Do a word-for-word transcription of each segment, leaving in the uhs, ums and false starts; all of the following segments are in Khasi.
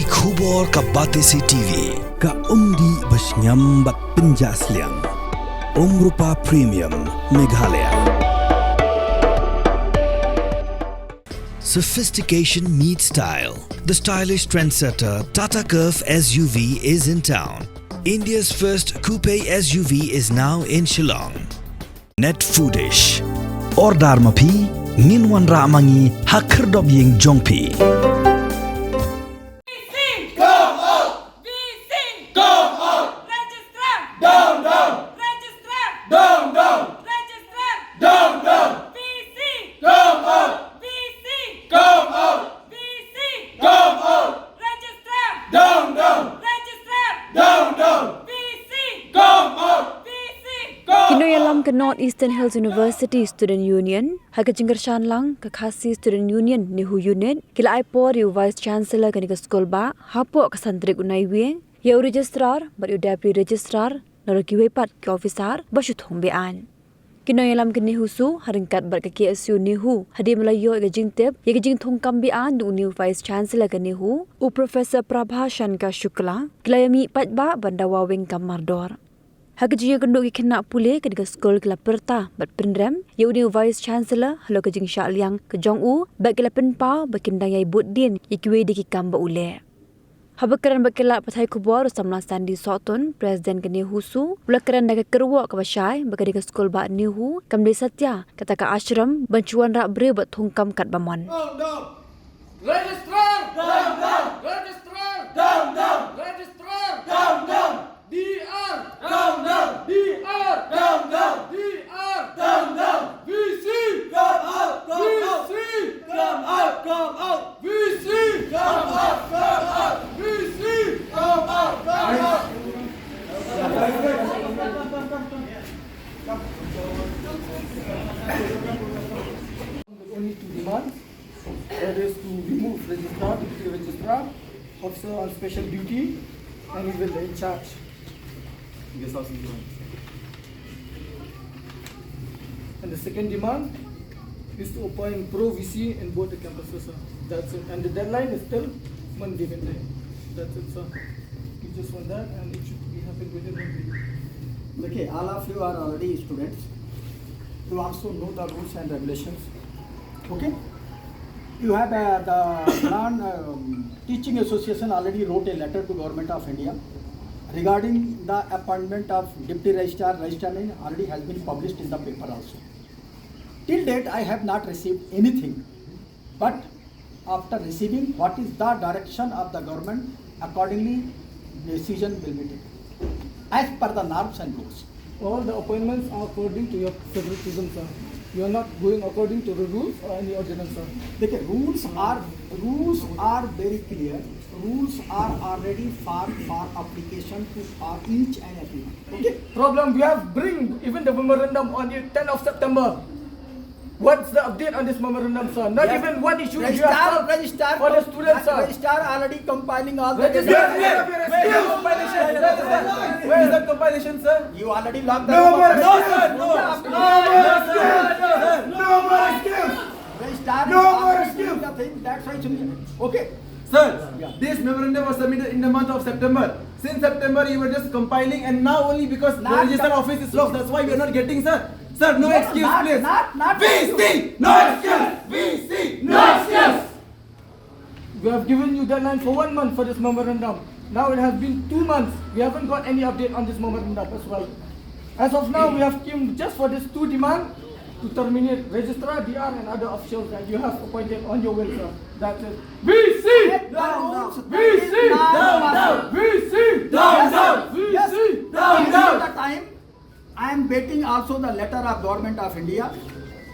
Khubor ka Batesi T V, ka umdih ba shngiam bad pynjah sliang. Umrupa Premium, Meghalaya. Sophistication meets style. The stylish trendsetter Tata Curvv S U V is in town. India's first coupe S U V is now in Shillong. Net Foodish. Order ma phi, ngin wanrah ma ngi ha khyrdop ïing jong phi. V C! Come out! V C! Come out! Registrar! Down, down! Registrar! Down, down! Registrar! Down, down! V C! Come out! V C! Come out! V C! Come out! Registrar! Down, down! Registrar! Down, down! V C! Come out! V C! Come out! Ki nongïalam ka North Eastern Hills University Student Union, ha ka jingkyrshan lang ka Khasi Student Union NEHU Unit, ki la ai por ïa u Vice Chancellor kane ka skul ba, hapoh ka san tarik u Naiwieng, ïa u Registrar bad ïa u Deputy Registrar, nalor kiwei pat ki officer ba shu thung be-aiñ. Ki nongïalam ka NEHUSU, ha ryngkat bad ka K S U NEHU, hadien ba la ïoh ïa ka jingtip ïa ka jingthungkam be-aiñ jong une u Vice Chancellor ka NEHU, u Professor Prabha Shankar Shukla, ki la ïamih paidbah ban dawa weng kam mardor. Ha ka jingïakynduh ki khynnah pule kane ka skul ki la pyrta bad pynrem ïa une u Vice Chancellor halor ka jingshah liang ka jong u, bad ki la pynpaw ba kin dang ïai bud dien ïa kiwei de ki kam ba u leh. Haba kren bad ki lad pathai khubor, u samla Sandy Sohtun, President ka NEHUSU, u la kren da ka kyrwoh kaba shai ba kane ka skul bah NEHU kam dei satia kata ka ashram ban shu wanrah briew bad thungkam katba mon. Down, down. Registrar! Down, down! Registrar! Down, down! Registrar! Down, down! D R! Down, down! D R! Down, down! D R! Down, down! V C! Come out! Come out! V C! Come out! Come out! V C! Come out! Come out! V C! Come out! Come out! Only two demands. That is to remove registrar, deputy registrar, officer on special duty, and even the in charge. Guest house in charge. And the second demand is to appoint pro V C in both the campuses, sir. That's it. And the deadline is till Monday midnight. That's it, sir. We just want that, and it should be happened within one week. Okay, all of you are already students. You also know the rules and regulations. Okay? You have, uh, the Bland, um, Teaching Association already wrote a letter to Government of India regarding the appointment of Deputy Registrar, Registrar name already has been published in the paper also. Till date, I have not received anything. But after receiving what is the direction of the government, accordingly decision will be taken as per the norms and rules. All the appointments are according to your favoritism, sir. You are not going according to the rules or any ordinance, sir. देखिए, rules are, rules are very clear. Rules are already for, for application to, for each and everyone. Okay? Problem, we have bring even the memorandum on the tenth of September. What's the update on this memorandum, sir? Not even one issue you have solved for the students, sir. Registrar already compiling all the data. Where is the compilation? Where is the compilation, sir? You already logged the... No more excuse. No more excuse. No more excuse. Registrar is already doing the thing. That's why it's in... Okay. Sir, this memorandum was submitted in the month of September. Since September, you were just compiling, and now only because the register office is closed, that's why we are not getting, sir. Sir, no excuse, please. V C, no excuse. V C, no excuse. We have given you deadline for one month for this memorandum. Now it has been two months. We haven't got any update on this memorandum as well. As of now, we have come just for these two demands to terminate registrar, D R, and other officials that you have appointed on your will, sir. That's it. V C! Down, down. V C! Down, down. V C! Down, down. V C! Down, down. The time, I am waiting also the letter of Government of India.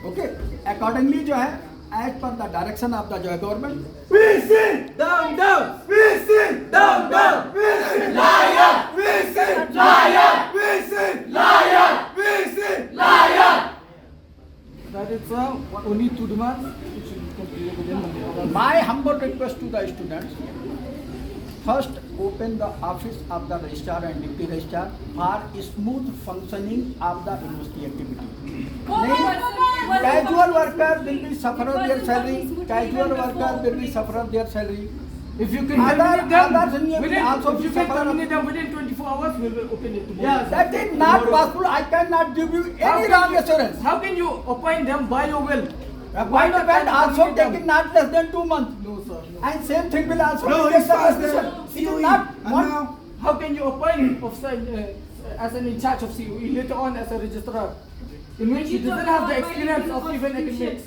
Okay, accordingly जो है, as per the direction of the जो है government. V C! Down, down! V C! Down, down! V C! Liar! V C! Liar! V C! Liar! V C! Liar! That is, uh, only two demands. It should be completed within Monday. My humble request to the students, first open the office of the registrar and deputy registrar for smooth functioning of the university activity. Casual worker will be suffer their salary. Casual worker will be suffer their salary. If you can terminate them within, if you can terminate them within twenty-four hours, we will open it tomorrow. Yes, that is not possible. I cannot give you any wrong assurance. How can you appoint them by your will? Why not? Appointment also taking not less than two months. No, sir. No. And same thing will also be taken. It is not one. How can you appoint officer, uh, as an in charge of C O E, later on as a registrar, in which he doesn't have the experience of even academics?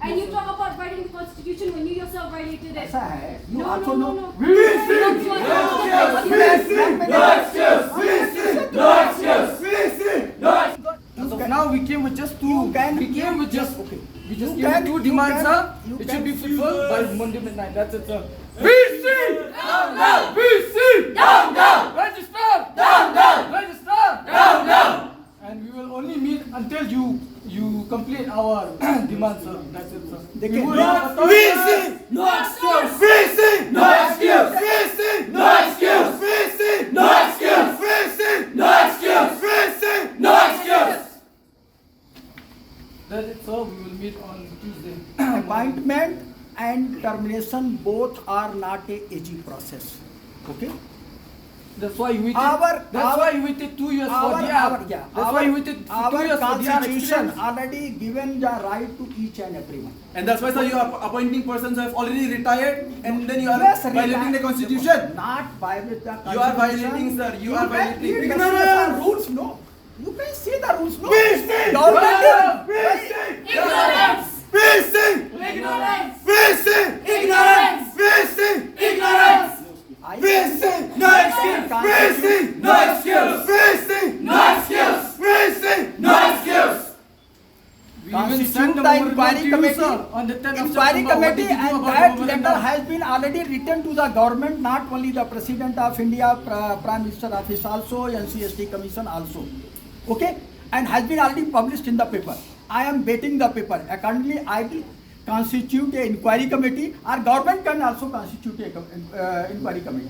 And you talk about violating the constitution when you yourself violated it. ऐसा है, you also know. No, no, no. We see. No excuse. We see. No excuse. We see. No excuse. We see. No excuse. As of now, we came with just two. We came with just, okay. We just came with two demands, sir. It should be fulfilled by Monday midnight. That's it, sir. V C! Down, down! V C! Down, down! Registrar! Down, down! Registrar! Down, down! And we will only meet until you, you complete our demands, sir. That's it, sir. We will not V C! No excuse! V C! No excuse! V C! No excuse! V C! No excuse! That is all. We will meet on Tuesday. Appointment and termination both are not a easy process. Okay? That's why we waited. Our, that's why we waited two years for our, D R. Our, yeah, that's why we waited two years for D R experience. Our constitution already given the right to each and everyone. And that's why, sir, you are appointing persons who have already retired, and then you are violating the constitution. Not violate the constitution. You are violating, sir. You are violating. Ignorance. Rules, no. You can see the rules, no? We see! Government is ignorance! We see! Ignorance! We see! Ignorance! We see! Ignorance! We see! No excuse! We see! No excuse! We see! No excuse! We see! No excuse! We even sent the memorandum to you, sir, on the tenth of September. What did you do about the memorandum? Constitute the inquiry committee and that letter has been already written to the government, not only the President of India, Pri-, Prime Minister Office also, N C S T Commission also. Okay? And has been already published in the paper. I am waiting the paper. Accordingly, I will constitute a inquiry committee. Our government can also constitute a com-, uh, inquiry committee.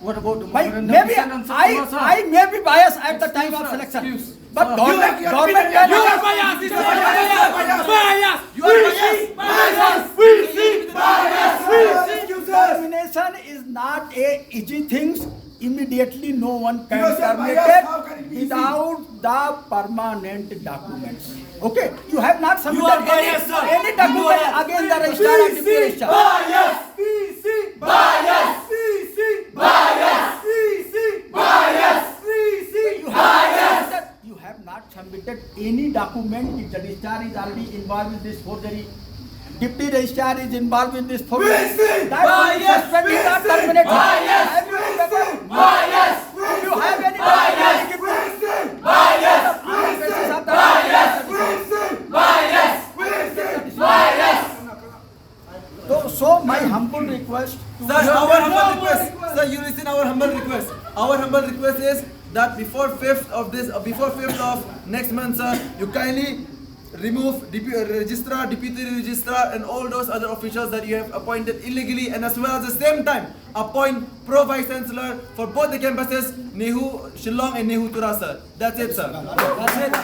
What about the memorandum we sent on September, sir? Maybe I, I may be biased at the time of selection. Excuse, sir. Excuse. But government, government can also. You are biased. You are biased. Biased. You are biased. Biased. Biased. Biased. Termination is not a easy thing. Immediately, no one can terminate it without the permanent documents. Okay, you have not submitted any, any document against the registrar of deputy registrar. Bias! B C! Bias! B C! Bias! B C! Bias! B C! You have not submitted any document. The registrar is already involved in this forgery. Deputy registrar is involved in this forgery. B C! That will be suspended or terminated. Bias! Have you any paper? Bias! Do you have any document? Bias! Bias! Bias! Bias! So, so my humble request to. Sir, our humble request. Sir, you listen our humble request. Our humble request is that before fifth of this, uh, before fifth of next month, sir, you kindly remove depu-, uh, registrar, deputy registrar, and all those other officials that you have appointed illegally, and as well at the same time appoint pro vice chancellor for both the campuses, NEHU Shillong and NEHU Tura, sir. That's it, sir. That's it.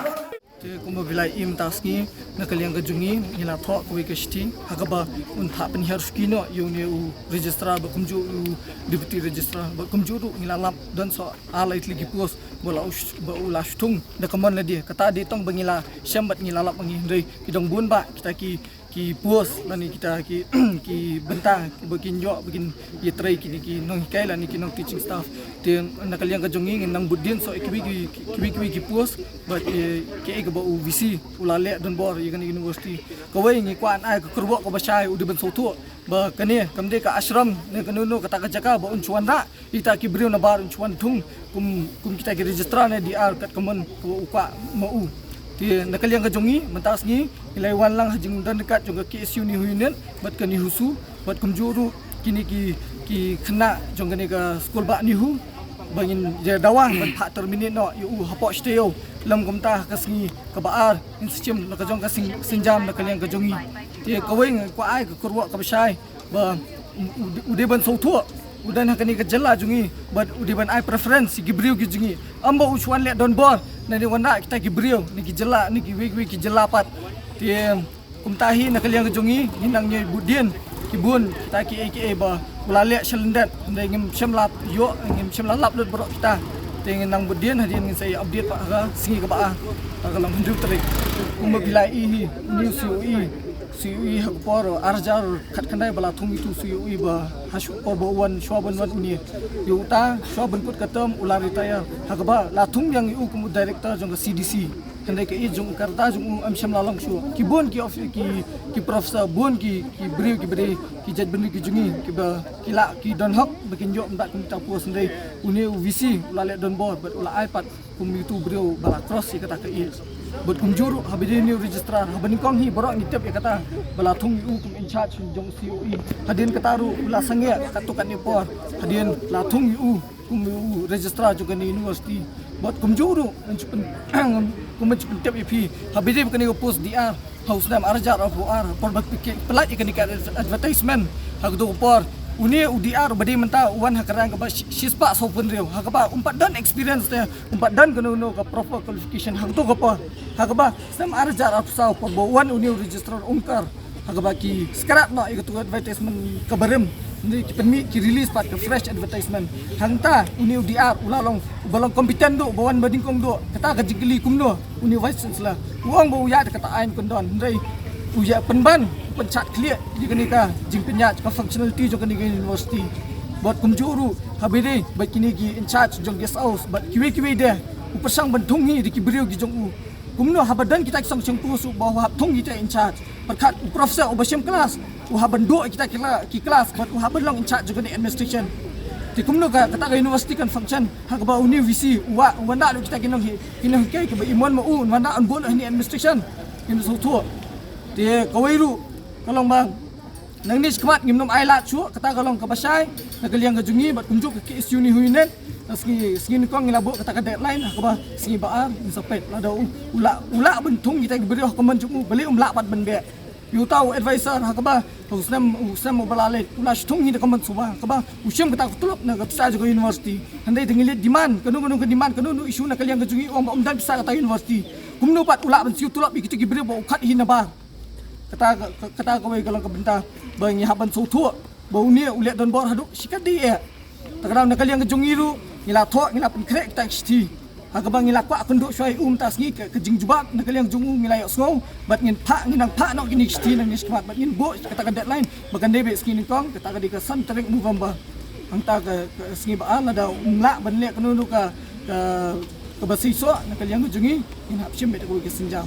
Te kumba phi la ïohi mynta ka sngi, na ka liang ka jong ngi, ngi la thoh kawei ka shithi ha kaba un phah pynhiar suki noh ïa une u registrar bad kumjuh u deputy registrar bad kumjuh ruh ngi la lap don sa ar lai tylli ki post ba u la shu, ba u la shu thung da ka mon lade. Kata dei tang ba ngi la shem bad ngi la lap ma ngi, hynrei ki don bun bah kita ki ki post lane kita ki, ki bynta ba kin ïoh ba kin ïatrei kine ki nonghikai lane ki nong teaching staff. Te na ka liang ka jong ngi ngin nang bud dien sa ïa kiwei ki, kiwei kiwei ki post bad, eh, kaei kaba u V C u la leh donbor ïa kane ka university. Kawei, ngi kwah ai ka kyrwoh kaba shai, u dei ban sngewthuh ba kane kam dei ka ashram ne kano kano kata ka jaka ba un shu wanrah ïa kita ki briew nabar un shu wan thung kum, kum kita ki registrar ne D R kat ka mon kaba u kwah ma u. Te na ka liang ka jong ngi mynta ka sngi ngi la wan lang ha jingdon ryngkat jong ka K S U NEHU Unit bad ka NEHUSU bad kumjuh ruh kine ki, ki khynnah jong kane ka skul bah NEHU ba ngin ïa dawa ban phah terminate noh ïa u hapoh shi taïew. Lym kumta ha ka sngi kaba ar ngin sa shim la ka jong ka sing-, sienjam na ka liang ka jong ngi. Te kawei, ngi kwah ai ka kyrwoh kaba shai ba u, u, u dei ban sngewthuh, u don ha kane ka jylla jong ngi bad u dei ban ai preference ïa ki briew ki jong ngi. Ym ba u shu wan leh donbor ne wanrah kita ki briew na ki jylla, na kiwei kiwei ki jylla pat. Te kumta hi na ka liang ka jong ngi ngin nang ïa bud dien ki bun kita kiei kiei ba U la leh shalyndet, hynrei ngim shym la ïoh, ngim shym la lap lut baroh kita. Te ngin nang bud dien hadien ngin sa ïa update pat ha ka sngi kaba ar, ha ka long hynriew tarik. Kumba phi la ïohi hi, une u C O E, C O E ha ka por ar hajar khatkhyndai ba la thung ïa utu u C O E ba ha shuwa ba u wan, shuwa ban wan une. Ïa uta, shuwa ban kut ka term u la retire. Ha kaba la thung biang ïa u kum u director jong ka C D C. Hynrei ka age jong u, ka rta jong u, em shym la long shuh. Ki bun ki of-, ki, ki professor, bun ki, ki briew, ki briew, ki jaitbynriew ki jong ngi, kiba, ki la, ki don hok ba kin ïoh ym da kum kita post, hynrei une u V C u la leh donbor bad u la ai pat kum utu u briew ba la cross ïa kata ka age. Bad kumjuh ruh, haba dei une u registrar, haba nyngkong hi baroh ngi tip ïa kata, ba la thung ïa u kum in charge jong C O E. Hadien kata ruh u la sangeh katto katne por, hadien la thung ïa u kum u registrar jong kane university. Bad kumjuh ruh, ngan shu pyn-, kum ngan shu pyntip ïa phi, haba dei ba kane ka post D R ha u snem ar hajar arphew ar, por ba phi pynlait ïa kane ka advertisement, ha kato ka por une u D R ba dei mynta u wan ha ka rank kaba shi-, shispah sawphew hynriew, ha kaba um pat don experience te, um pat don kano kano ka proper qualification ha kato ka por. Ha kaba snem ar hajar arphew saw, por ba u wan une u registrar, u ong, ha kaba ki scrap noh ïa kato ka advertisement kaba rim, hynrei ki pynmih, ki release pat ka fresh advertisement. Hangta une u D R u la long uba long competent duh, uba wan ba nyngkong duh. Kata ka jingkylli kumno une u vice chancellor, u ong ba u ïaid da kata aiñ kyndon, hynrei u ïa pynban, u pynshad khlieh ïa kane ka jingpynïaid, ka functionality jong kane ka university. Bad kumjuh ruh, haba dei ba kine ki in charge jong guest house bad kiwei kiwei de, u pyrshang ban thung hi da ki briew ki jong u. Kumno haba don kita ki song shongkun suk ba u hap thung kita in charge? Pyrkhat u professor uba shim class, u hap ban duh kita ki la-, ki class, bad u hap ban long in charge jong kane administration. Te kumno ka, kata ka university kan function ha kaba une u V C u wan, u wan da lut kita ki nong hi, ki nonghikai kiba i mon ma u, u wan da un buh lut ha kane administration. Ngim sngewthuh. Te kawei ruh ka long ba nangne shakhmat ngim nym ailad shuh, kata ka long kaba shai na ka liang ka jong ngi bad kumjuh ka K S U United. Na sngi, sngi nyngkong ngi la buh kata ka deadline, ha kaba sngi ba ar ngin sa peit. Lada u, u lah, u lah ban thung kita ki briew ha ka mon jong u, balei um lah pat ban beh? Ïa uta u advisor, ha kaba ha u snem, u snem uba la leit u la shu thung hi da ka mon suba, ha kaba u shim kata ka tulop na ka pisa jong ka university. Hynrei te ngi leit demand kano kano ka demand, kano kano issue na ka liang ka jong ngi, u ong ba um don pisa kata university. Kumno pat u lah ban siew tulop ïa kito ki briew ba u khot hi na bar? Kata ka, ka, kata kawei ka long ka bynta ba ngi hap ban sngewthuh ba une u leh donbor haduh shikatdei eh. Te ka daw na ka liang ka jong ngi ruh ngi la thoh, ngi la pynkhreh kita ki shithi, ha kaba ngi la kwah kynduh shuwa ïa u mynta ka sngi. Ka, ka jingjubab na ka liang jong u ngi la ïohsngew bad ngin phah, ngin nang phah noh kine ki shithi nangne shakhmat bad ngin buh kata ka deadline ba kan dei beit sngi nyngkong, kata ka dei ka san tarik November. Hangta ka, ka sngi ba ar, lada um lah ban leh kano kano ka, ka, kaba seisoh na ka liang ka jong ngi, ngin hap shim beit da kawei ka sienjam.